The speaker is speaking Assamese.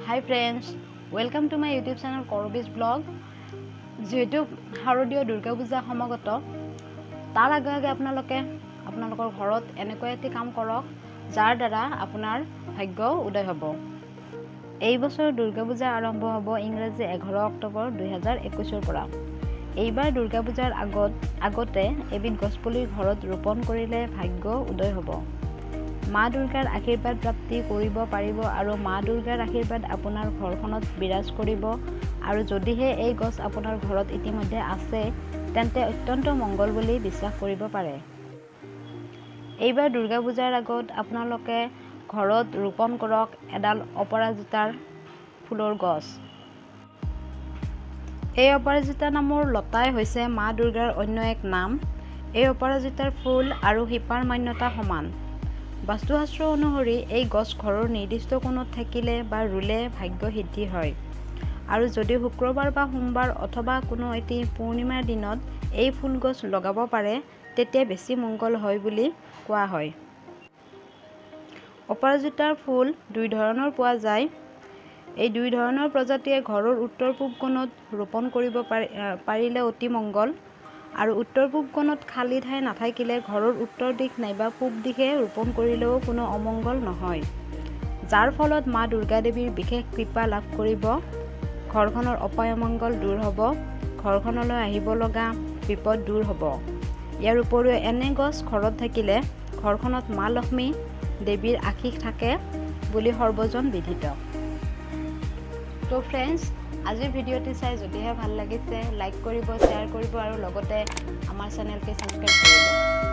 Hi friends, welcome to my YouTube channel Karabi's blog. যিহেতু শাৰদীয় দুৰ্গা পূজা সমাগত, তাৰ আগে আগে আপোনালোকে আপোনালোকৰ ঘৰত এনেকুৱা এটি কাম কৰক যাৰ দ্বাৰা আপোনাৰ ভাগ্য উদয় হ'ব। এই বছৰ দুৰ্গা পূজা আৰম্ভ হ'ব ইংৰাজী 11 অক্টোবৰ 2021ৰ পৰা। এইবাৰ দুৰ্গা পূজাৰ আগতে এবিধ গছপুলি ঘৰত ৰোপণ কৰিলে ভাগ্য উদয় হ'ব। মা দুৰ্গাৰ আশীৰ্বাদ প্ৰাপ্তি কৰিব পাৰিব আৰু মা দুৰ্গাৰ আশীৰ্বাদ আপোনাৰ ঘৰখনত বিৰাজ কৰিব। আৰু যদিহে এই গছ আপোনাৰ ঘৰত ইতিমধ্যে আছে, তেন্তে অত্যন্ত মংগল বুলি বিশ্বাস কৰিব পাৰে। এইবাৰ দুৰ্গা পূজাৰ আগত আপোনালোকে ঘৰত ৰোপণ কৰক এডাল অপৰাজিতাৰ ফুলৰ গছ। এই অপৰাজিতা নামৰ লতাই হৈছে মা দুৰ্গাৰ অন্য এক নাম। এই অপৰাজিতাৰ ফুল আৰু শিপাৰ মান্যতা সমান। বাস্তুশাস্ত্ৰ অনুসৰি এই গছ ঘৰৰ নিৰ্দিষ্ট কোণত থাকিলে বা ৰুলে ভাগ্য সিদ্ধি হয়। আৰু যদি শুক্ৰবাৰ বা সোমবাৰ অথবা কোনো এটি পূৰ্ণিমাৰ দিনত এই ফুল গছ লগাব পাৰে, তেতিয়া বেছি মংগল হয় বুলি কোৱা হয়। অপৰাজিতাৰ ফুল দুই ধৰণৰ পোৱা যায়। এই দুই ধৰণৰ প্ৰজাতিয়ে ঘৰৰ উত্তৰ পূব কোণত ৰোপণ কৰিব পাৰিলে অতি মংগল। আৰু উত্তৰ পূব কোণত খালী ঠাই নাথাকিলে ঘৰৰ উত্তৰ দিশ নাইবা পূব দিশে ৰোপণ কৰিলেও কোনো অমংগল নহয়, যাৰ ফলত মা দুৰ্গা দেৱীৰ বিশেষ কৃপা লাভ কৰিব। ঘৰখনৰ অপায় অমংগল দূৰ হ'ব, ঘৰখনলৈ আহিব লগা বিপদ দূৰ হ'ব। ইয়াৰ উপৰিও এনে গছ ঘৰত থাকিলে ঘৰখনত মা লক্ষ্মী দেৱীৰ আশীষ থাকে বুলি সৰ্বজন বিদিত। তো ফ্ৰেণ্ডছ, আজিৰ ভিডিঅ'টি চাই যদিহে ভাল লাগিছে লাইক কৰিব, শ্বেয়াৰ কৰিব আৰু লগতে আমাৰ চেনেলটি ছাবস্ক্ৰাইব কৰিব।